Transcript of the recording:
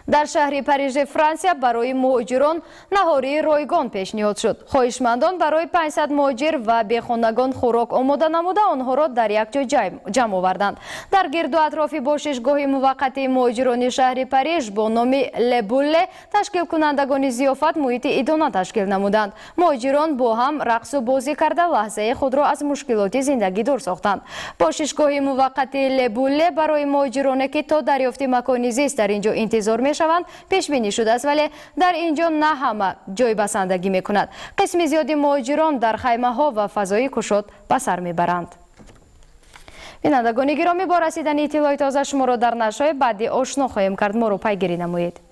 Дар шаҳри Парижи Франсия барои муҳоҷирон наҳории ройгон пешниҳод шуд. Хоҳишмандон барои 500 муҳоҷир ва бехонагон хӯрок омода намуда, онҳоро дар як ҷой ҷамъ оварданд. Дар гирду атрофи бошишгоҳи муваққатии муҳоҷирони шаҳри Париж бо номи Лебулле ташкилкунандагони зиёфат муҳити идона ташкил намуданд. Муҳоҷирон бо ҳам рақсу бозӣ карда, лаҳзаи худро аз мушкилоти зиндагӣ дур сохтанд. Бошишгоҳи муваққатии Лебулле барои муҳоҷироне, ки то дарёфти макони зист дар ин ҷо интизор мешаванд, пешбинӣ шудааст, вале дар ин ҷо на ҳама ҷойбасандагӣ мекунад. Қисми зиёди муҳоҷирон дар хаймаҳо ва фазои кушод ба сар мебаранд. Бинандагони гиромӣ, бо расидани иттилои тоза шуморо дар нашрҳои баъдӣ ошно хоҳем кард. Моро пайгирӣ намоед.